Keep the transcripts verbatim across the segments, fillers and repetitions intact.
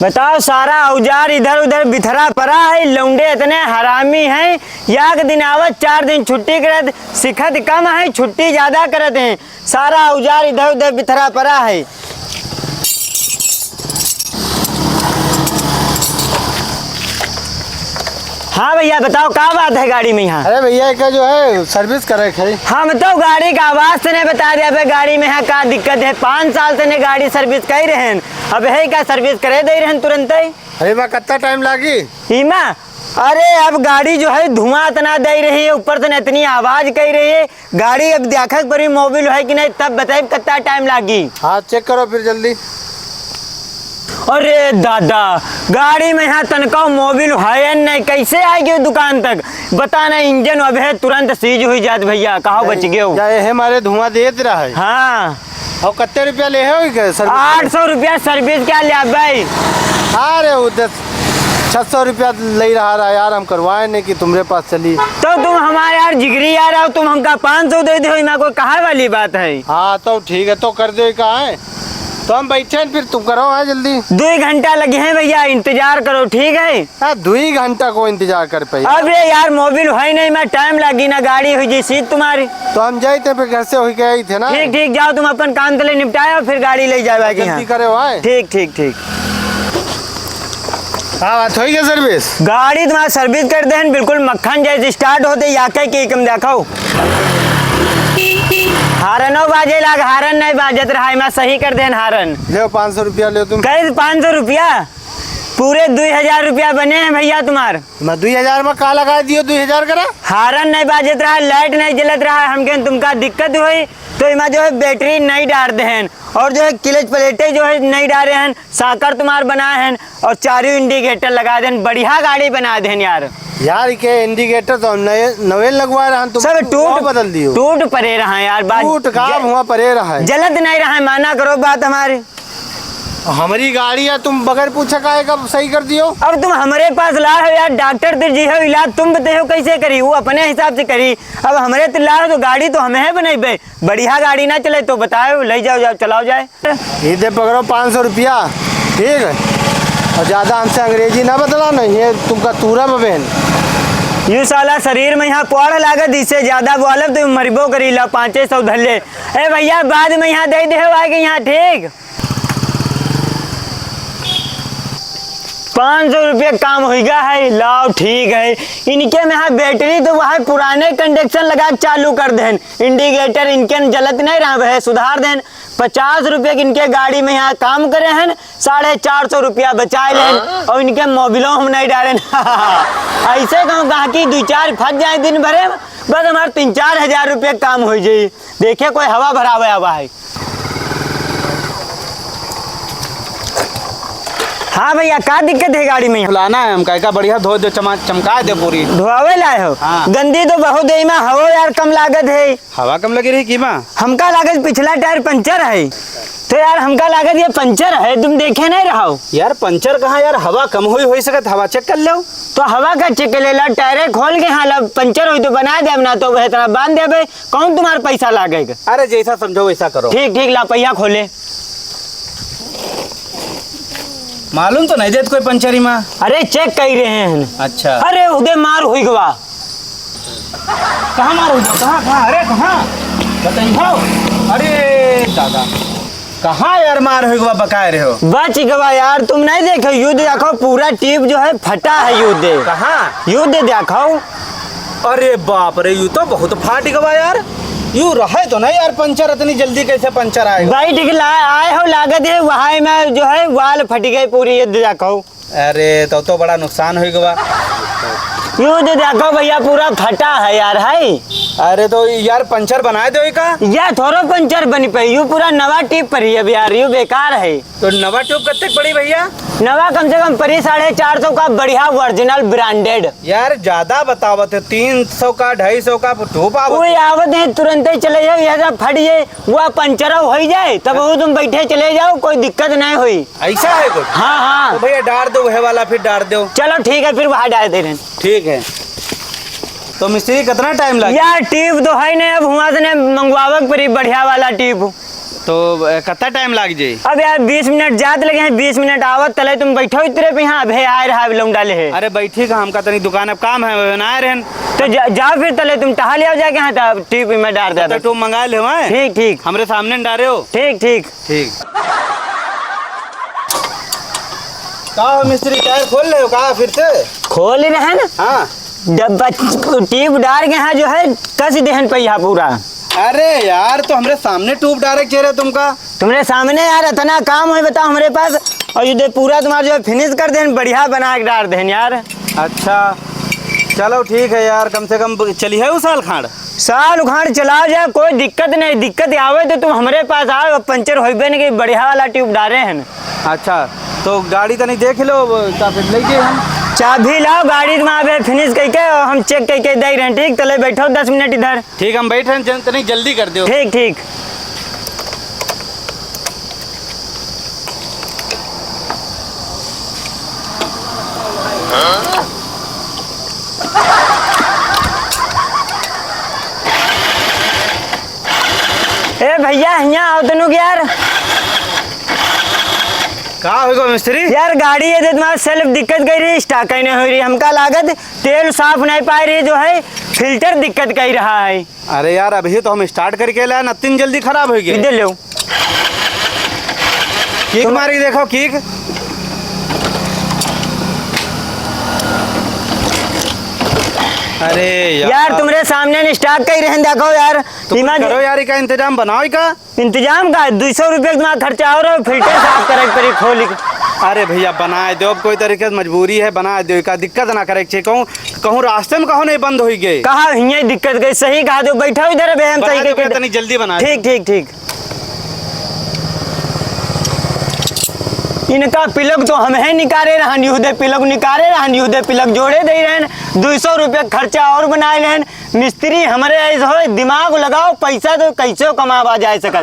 बताओ, सारा औजार इधर उधर बिथरा परा है, लौंडे इतने हरामी हैं, एक दिन आवत, चार दिन छुट्टी करत, सिखत कम है, छुट्टी ज्यादा करत हैं, सारा औजार इधर उधर बिथरा परा है। हाँ भैया, बताओ, का बात है गाड़ी में यहाँ? अरे भैया, एका जो है service करे के है। हम तो गाड़ी का आवाज से नहीं बता दे, अबे गाड़ी में यहाँ का दिक्कत है, पाँच साल से नहीं गाड़ी service कई रहे हैं, अब है का service करे दे रहे हैं तुरंत ही। अरे बा, कितना time लागी? इमा, अरे अब गाड़ी जो है धुआं इतना दे रही है, ऊपर से इतनी आवाज कई रही है, गाड़ी अब देखक परी mobil है कि नहीं, तब बताइब कितना time लागी। हाँ, check करो फिर जल्दी। अरे दादा, गाड़ी में यहाँ तनका mobil है नहीं, कैसे आएगी वो दुकान तक? बता ना, engine अब है तुरंत seize हुई जात भैया, कहाँ बच गए हो? या ये हमारे धुआं देत रहा है। हाँ। और कितने रुपया ले हो के service? आठ सौ रुपया service क्या ले भाई? अरे वो दस, छह सौ रुपया ले रहा रहा यार, हम करवाए नहीं कि तुम्हारे पास चली। तो तुम हमारे यार जिगरी यार हो, तुम हमका पाँच सौ दे दो, इमा कोई कहा वाली बात है? हाँ तो ठीक है, तो कर दो, कहाँ है? तो हम बैठे हैं, फिर तुम करो, हाँ जल्दी। दो ही घंटा लगे हैं भैया, इंतजार करो, ठीक है? हाँ, दो ही घंटा को इंतजार कर पाई। अबे यार, mobil है नहीं, मैं time लागी ना, गाड़ी हुई जी सीट तुम्हारी। तो हम जाए थे, फिर घर से होके आई थे ना। ठीक, ठीक, जाओ तुम अपन काम तले निपटाओ, फिर गाड़ी ले जाओ आगे जल्दी यहाँ। करे भाई। ठीक, ठीक, ठीक। हाँ, बात होई क्या service? गाड़ी तुम्हारा service कर देहन, बिल्कुल मक्खन जैसे start होते, या के की कम देखाओ। हारनो बाजे लाग, हारन नहीं बाजत रहा है, मैं सही कर देहन हारन। ले पाँच सौ रुपया ले तुम। कहे पाँच सौ रुपया? पूरे दुई हजार रुपया बने हैं भैया तुम्हार। मैं दुई हजार में का लगा दियो, दुई हजार करा? हारन नहीं बाजत रहा, light नहीं जलत रहा, हमके तुमका दिक्कत हुई, तो इमा जो है battery नहीं डार देहन, और जो है clutch plate जो है नहीं डारे हैं, साकर तुम्हार बनाए हैं, और चारों indicator लगा देहन, बढ़िया गाड़ी बना देहन यार। यार, के indicator तो हम नए, नवे लगवा रहे हैं, तुम सब वो टूट, बदल दियो। टूट परे रहा यार, बात टूट का ज-, हुआ परे रहा है। जलत नहीं रहा है, माना करो बात हमारी। हमारी गाड़ी है, तुम बगैर पूछे काहे का सही कर दियो? अब तुम हमारे पास ला हो यार, डॉक्टर दे जी हो इलाज, तुम बताओ कैसे करी, वो अपने हिसाब से करी। अब हमारे तो ला हो तो गाड़ी तो हमें है बनाई बे, बढ़िया गाड़ी ना चले तो बताओ, ले जाओ, जाओ, चलाओ जाए। ये दे पकड़ो पाँच सौ रुपया, ठीक है, और ज्यादा हमसे अंग्रेजी ना बतला, नहीं ये तुमका तूरा बबेन। यू साला शरीर में यहाँ पड़ लागत, इससे ज्यादा बोलब तो मरबो करी। ला पाँचे सौ धर ले। ए भैया, बाद में यहाँ दे दे हो आके यहाँ, ठीक। पाँच सौ रुपया काम होइगा है, लाओ ठीक है। इनके में हाँ battery तो वह पुराने condition लगा के चालू कर देन, indicator इनके न जलत नहीं रहा है, सुधार देन। पचास रुपया के इनके गाड़ी में यहाँ काम करे हैं, साढ़े चार सौ रुपया बचाए लेन, हाँ? और इनके मोबिलो हम नहीं डालेन। ऐसे कहूँ गाहकी दो चार फंस जाए दिन भरे, बस हमार तीन चार हजार रुपया काम हो जाई। देखे कोई हवा भरावे आवा है। हाँ भैया, का दिक्कत है गाड़ी में? फुलाना है हमका, एका बढ़िया धो दे, चमा-, चमका दे पूरी। धोआवे लाए हो? हाँ। गंदी तो बहुत है, इमा हवा यार कम लागत है। हवा कम लगी रही कि इमा? हमका लागत पिछला टायर पंचर है। तो यार हमका लागत ये पंचर है, तुम देखे नहीं रहो। यार पंचर कहाँ यार, हवा कम हुई, हो सकत हवा check कर लो। तो हवा का check कर लेला, टायरे खोल के हाँ ला, पंचर हुई तो बना देब ना, तो वह इतना बांध देबे। कौन तुम्हार पैसा लागेगा? अरे जैसा समझो वैसा करो। ठीक, ठीक, ला पहिया खोले। मालूम तो नहीं देत कोई पंचर इमा। अरे check कर रहे हैं। अच्छा। अरे उदे मार हुई गवा। कहाँ मार हुई गवा? कहाँ, कहाँ? अरे कहाँ? बताइए। अरे दादा, कहाँ यार मार हुई गवा बकाए रहे हो? बच गवा यार, तुम नहीं देखे, यू देखो पूरा tube जो है फटा है, यू दे। कहाँ? यू दे देखो। अरे बाप रे, यू तो बहुत फाट गवा यार। यू रहे तो नहीं यार, पंचर इतनी जल्दी कैसे पंचर आएगा? बैठ के ला-, आए हो, लागत है वहाँ में जो है wall फट गई पूरी, ये देखो। अरे, तो, तो बड़ा नुकसान हो गवा। यू दे देखो भैया, पूरा फटा है यार, है। अरे, तो यार पंचर बनाए दो का? या थोड़ो पंचर बनी पाई, यू पूरा नवा tube परी अब यार, यू बेकार है। तो नवा tube कब तक पड़ी भैया? नवा कम से कम परी साढ़े चार सौ का, बढ़िया original branded। यार ज्यादा बतावत है, तीन सौ का, ढाई सौ का tube आवत है। आवत है, तुरंत ही चले जाओ, यह सब फट जाए, वो पंचर हो ही जाए, तब वो तुम बैठे चले जाओ, कोई दिक्कत नहीं हुई। ऐसा है कुछ? हाँ, हाँ। तो भैया डार दो, वह वाला फिर डार दो। चलो ठीक है, फिर वहाँ डार दे रहे हैं। ठीक है, तो मिस्त्री कितना time लगे? यार tube तो है नहीं, अब हुआ से नहीं मंगवावे के पड़ी बढ़िया वाला tube। तो, अ, कत्ता टाइम लाग जाई? अब यार, बीस मिनट जात लगे हैं, बीस मिनट आवत, तले तुम बैठो इतरे पे, यहाँ अबे आए रहा, अब लौंडा ले है। अरे बैठी का, हमका तनी दुकान अब काम है, वह ना आए रहन। तो जा, जाओ फिर, तले तुम टहल आओ जाके, हाँ, तब टीप में डार दे तो। टूब मंगा ले, हाँ? ठीक, ठीक। हमरे सामने न डारे हो। ठीक, ठीक। ठीक। का हो मिस्त्री, टायर खोल ले हो का फिर से? खोल ही रहे ना। हाँ। डब्बा टीप डार के, हाँ, जो है, कस देहन पहिया पूरा। अरे यार, तो हमरे सामने ट्यूब डायरेक्ट चेहरे तुमका। तुमरे सामने यार, इतना काम है, बताओ, हमरे पास। और ये दे, पूरा तुम्हारा जो है, फिनिश कर देन, बढ़िया बना के डार देन यार। अच्छा, चलो ठीक है यार, कम से कम ब-, चली है वो साल खाड़। साल उखाड़ चलाओ जाए, कोई दिक्कत नहीं। दिक्कत आवे तो तुम हमरे पास आओ, अब पंचर होइबे नहीं कि बढ़िया वाला ट्यूब डारे हैं। अच्छा, तो गाड़ी तनी देख लो, का फिर ले गए हम। चाबी लाओ, गाड़ी में अबे फिनिश करके और हम चेक करके दे रहे हैं, ठीक? तले बैठो दस मिनट इधर। ठीक, हम बैठ रहे हैं, जन-, तनी जल्दी कर दो। ठीक, ठीक। ए भैया, हियाँ आओ तनुक यार। का होइगो मिस्त्री? यार, गाड़ी ये दे तुम्हारा सेल्फ दिक्कत कई रही, स्टार्ट कहीं नहीं हो रही। हमका लागत तेल साफ नहीं पाए रही, जो है फिल्टर दिक्कत कई रहा है। अरे यार, अभी तो हम स्टार्ट करके लाए ना, तीन जल्दी खराब हो गए। इधर लो। किक तो मार के देखो, किक। अरे यार। यार, तुमरे सामने ने स्टार्ट कहीं रहन देखो यार। तो कुछ इमेजिन करो यार, इका इंतजाम बनाओ इका। इंतजाम का? दुई सौ रुपया के तुम्हारा खर्चा और फिल्टर साफ करे के पड़ी खोल के। अरे भैया, बनाए दो, अब कोई तरीके से मजबूरी है, बनाए दो, इका दिक्कत ना करे के चाहिए। कहूँ, कहूँ रास्ते में कहूँ नहीं बंद होई गए। कहा हियाँ दिक्कत गई, सही कहा दो, बैठो इधर, अबे हम बना सही दो के भैया, तनी जल्दी बना दो। ठीक, ठीक, ठीक। इनका पिलक तो हम है निकारे रहन, यहूदे पिलक निकारे रहन, यहूदे पिलक जोड़े दे रहन, दुई सौ रुपया खर्चा और बनाए रहन। मिस्त्री हमरे ऐस होए, दिमाग लगाओ, पैसा तो कैसे कमावा जाए सकत।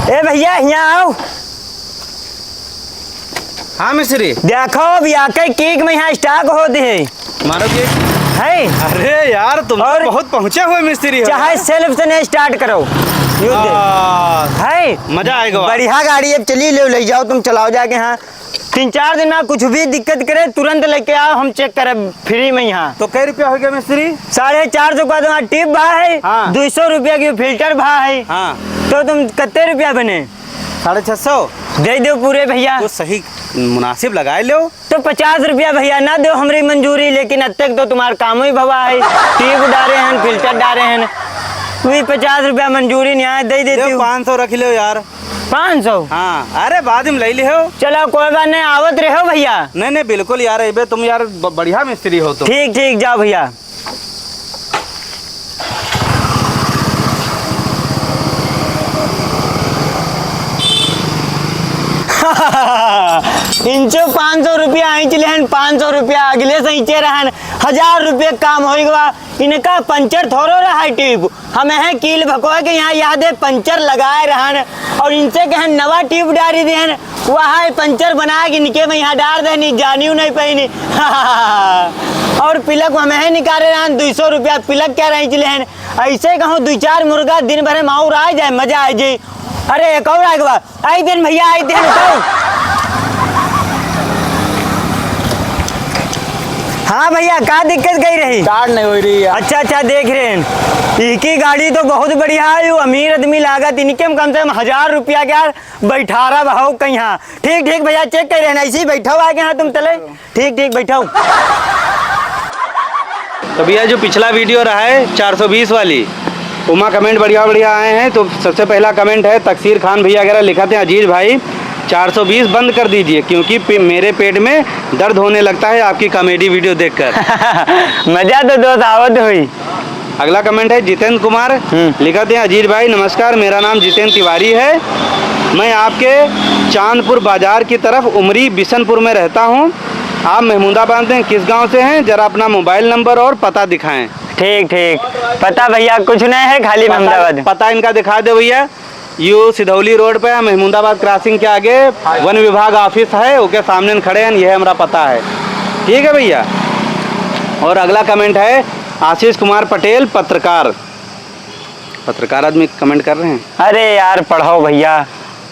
ए भैया, हियाँ आओ। हाँ मिस्त्री। देखो, अब याके केक में यहाँ स्टॉक होत है। मारो केक। है? अरे यार, तुम तो और बहुत पहुँचे हुए मिस्त्री हो चाहे यार। सेल्फ से नहीं स्टार्ट करो। यूँ दे। आ, है? मजा आएगा। बढ़िया गाड़ी अब चली, ले, ले जाओ, तुम चलाओ जाके। हाँ, तीन चार दिन में कुछ भी दिक्कत करे, तुरंत लेके आओ, हम चेक करब फ्री में यहाँ। तो कै रुपया हो गया मिस्त्री? साढ़े चार सौ का तुम्हारा टिप भा है, हाँ। दुई सौ रुपया की फिल्टर भा है। हाँ। तो तुम कत्ते रुपया बने? साढ़े छह सौ। दे दो पूरे भैया। तो सही मुनासिब लगाए लो। तो पचास रुपया भैया ना दो, हमरी मंजूरी, लेकिन अब तक तो तुम्हार काम ही भवा है, टिप डारे हैं, फिल्टर डारे हैं, वही पचास रुपया मंजूरी नहीं आए, दे देती ले, हूँ। पाँच सौ रख लो यार। पाँच सौ? हाँ, अरे बाद में ले लिहो। चलो कोई बात नहीं, आवत रहो भैया। नहीं, नहीं, बिल्कुल यार, अबे तुम यार ब-, बढ़िया मिस्त्री हो तुम। ठीक, ठीक, जाओ भैया। इनसे पाँच सौ रुपया आइच लेहन, पाँच सौ रुपया अगले से इचे रहन, हजार रुपये काम होई गवा। इनका पंचर थोड़ो रहा है ट्यूब, हम हैं कील भकोए के यहाँ याद है पंचर लगाए रहन और इनसे कहन नवा ट्यूब डारी देहन, वहाँ पंचर बना के इनके में यहाँ डार देहन, जानियो नहीं पैनी। और पिलक हम हैं निकाले रहन, दुई सौ रुपया पिलक क्या रही लेहन। ऐसे कहूँ दुई चार मुर्गा दिन भर में और आ जाए, मजा आ जाए। अरे एक और आ गवा। आई देन भैया, आई देन, रुको। हाँ भैया, का दिक्कत गई रही? स्टार्ट नहीं हो रही है। अच्छा, अच्छा, देख रहे हैं। इनकी गाड़ी तो बहुत बढ़िया है, वो अमीर आदमी लागत, इनके हम कम से कम हजार रुपया के यार बैठारा भाव कहीं। हाँ, ठीक, ठीक भैया, चेक कर रहे हैं, ऐसे ही बैठा हुआ है कि हाँ तुम तले। ठीक, ठीक, बैठाओ। तो भैया, जो पिछला वीडियो रहा है चार सौ बीस वाली, उमा कमेंट बढ़िया बढ़िया आए हैं। तो सबसे पहला कमेंट है तकसीर खान भैया वगैरह लिखा थे, "अजीज भाई, चार सौ बीस बंद कर दीजिए, क्योंकि पे-, मेरे पेट में दर्द होने लगता है आपकी कॉमेडी वीडियो देखकर।" मजा तो दोस्त आवत हुई। अगला कमेंट है जितेंद्र कुमार, हम्म। लिखा थे, "अजीज भाई नमस्कार, मेरा नाम जितेंद्र तिवारी है, मैं आपके चांदपुर बाजार की तरफ उमरी बिशनपुर में रहता हूँ। आप महमूदाबाद में किस गांव से हैं? जरा अपना मोबाइल नंबर और पता दिखाएं।" ठीक, ठीक। पता भैया कुछ नहीं है, खाली पता, महमूदाबाद। पता इनका दिखा दो भैया। यू सिधौली रोड पे है, महमूदाबाद क्रॉसिंग के आगे वन विभाग ऑफिस है, ओके सामने खड़े हैं, यह हमारा पता है। ठीक है भैया। और अगला कमेंट है आशीष कुमार पटेल, पत्रकार, पत्रकार आदमी comment कर रहे हैं। अरे यार, पढ़ाओ भैया।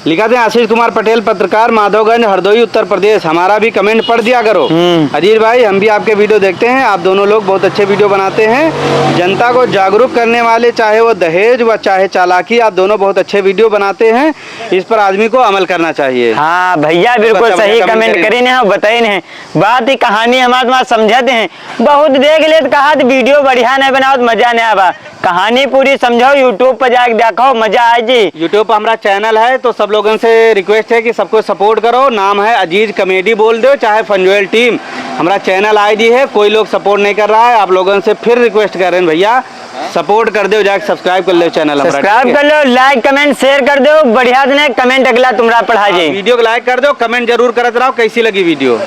लिखा थे आशीष कुमार पटेल, पत्रकार, माधोगंज, हरदोई, उत्तर प्रदेश, हमारा भी comment पढ़ दिया करो। हम्म। अजीर भाई, हम भी आपके video देखते हैं, आप दोनों लोग बहुत अच्छे video बनाते हैं, जनता को जागरूक करने वाले, चाहे वो दहेज व चाहे चालाकी, आप दोनों बहुत अच्छे video बनाते हैं, इस पर आदमी को अमल करना चाहिए। हाँ भैया, बिल्कुल बता भैया, सही comment comment करिन। करिन है, बताइन है। बात ही कहानी हमार तुम्हार समझत हैं, बहुत देख लेत कहा तो video बढ़िया नहीं बनावत, मजा नहीं आवा। कहानी पूरी समझो, YouTube पर जाके देखो, मजा आए जी। YouTube पर हमारा channel है, तो सब लोगन से request है कि सबको support करो। नाम है अजीज comedy बोल दो, चाहे फंजोयल team, हमारा channel I D है, कोई लोग support नहीं कर रहा है। आप लोगन से फिर request कर रहे हैं भैया, support कर दो, जाके subscribe कर लो channel हमारा, subscribe ठीक है? कर लो, like comment share कर दो, बढ़िया से comment अगला तुम्हारा पढ़ा हाँ, जाए। Video को like कर दो, comment जरूर करत रहो, कैसी लगी video।